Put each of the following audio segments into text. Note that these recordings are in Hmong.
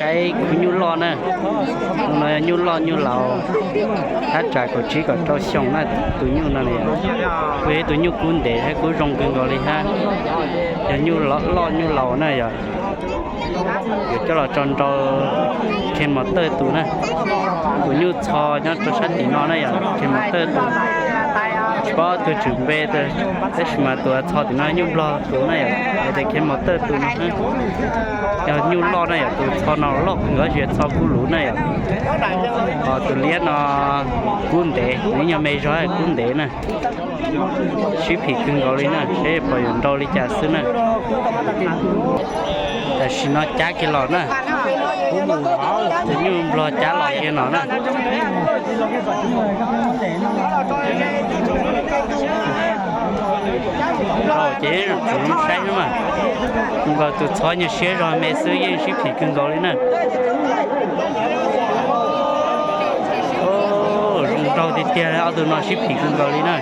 Saib kuv nyuj loj na, no yog nyuj loj nyuj laus, thaj tsam kaum tsib kaum rau xyoo na, tus nyuj no na, kuj yog ib tug nyuj kub ntev thiab kub zoo kawg nkaus li hab, yog nyuj loj nyuj laus na yom. Yuav coj los tso nrau kheej mos tawj tus na, tus nyuj txho nyob rau sab tim no na yom, kheej mos tawj tus. Tsis paub tus tswv npe, tab sis mas tus txho tim no nyuj nplog tus na yom, yog tias kheej mos tawj tus no, yog nyuj loj na yom, tus txho no loj kawg nkaus, tsis yog txho kub luv na yom. Ho tus liab no kub ntev, nws nyuag me zog kub ntev na. Sib phim kawg nkaus li na, seb puas yuav nrau li cas xwb na. Tam sim no cab kiag los na, tus nyuj nplog cab los kiag no na. Ces tsuas zoo saib xwb mas, nkaus tus txho nyuag siab zog me xwb yeej sib phim kawg nkaus li na. Zoo nraug tiag tiag, ob tug no sib phim kawg nkaus li na.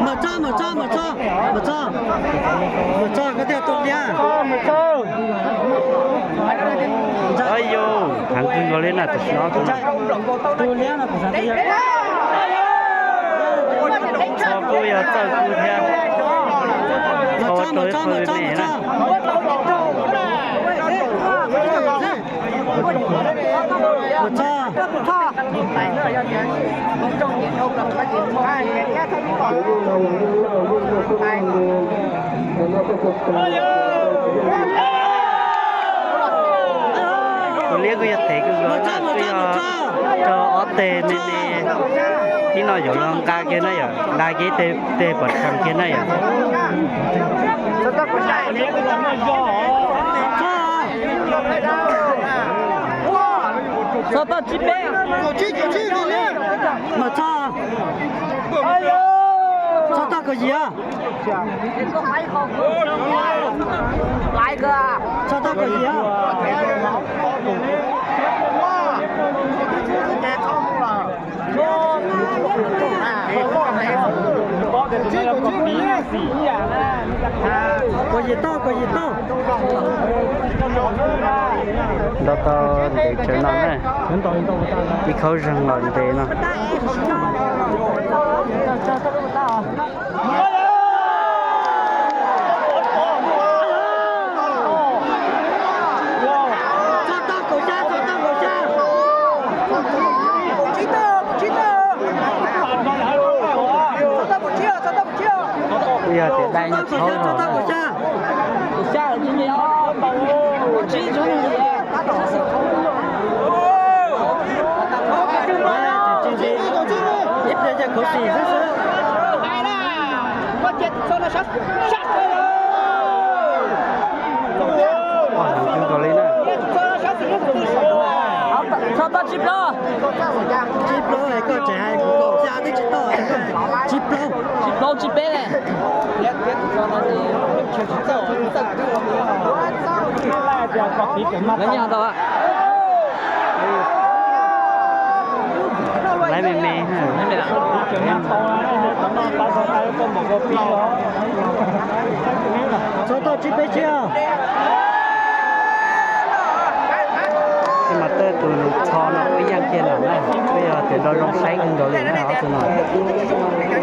Mus txog, mus txog, mus txog, mus txog, mus txog, koj thiaj tus liab. Yus heev kawg nkaus li na, tam sim no tus liab no kuv xav tias yog txog kuj yog txawj kub thiab. Mus txog, mus txog, mus txog, mus txog. Mus txog. Tus liab kuj yog tes kawg nkaus na, kuj yog raug ob teg me me, tib no yuav luag nqa kiag na yom, nqa kiag ib teg pov tseg kiag na yom. Txog toj tsib peb, txog toj kaum yim, txog toj kaum yim. Kaum yim toj, kaum yim toj. Nto tau ntev tsawv no na, ib khaub zeeg los ntev no. Yog tias dai nyuag thaub no. Ib pliag ces khuv xim xwb xwb. Txog toj tsib plaub. Tsib plaub es koj tseem hais kuv kaum xya twb tsis toj. Tsib plaub, tsib plaub tsib peb ne. Lawv me me. Txog toj tsib peb tsib. Tej mas tej tus txho no kuj ib yam kiag lawm na, kuj yog tias nrau zoo saib kawg nkaus li na ob tug no.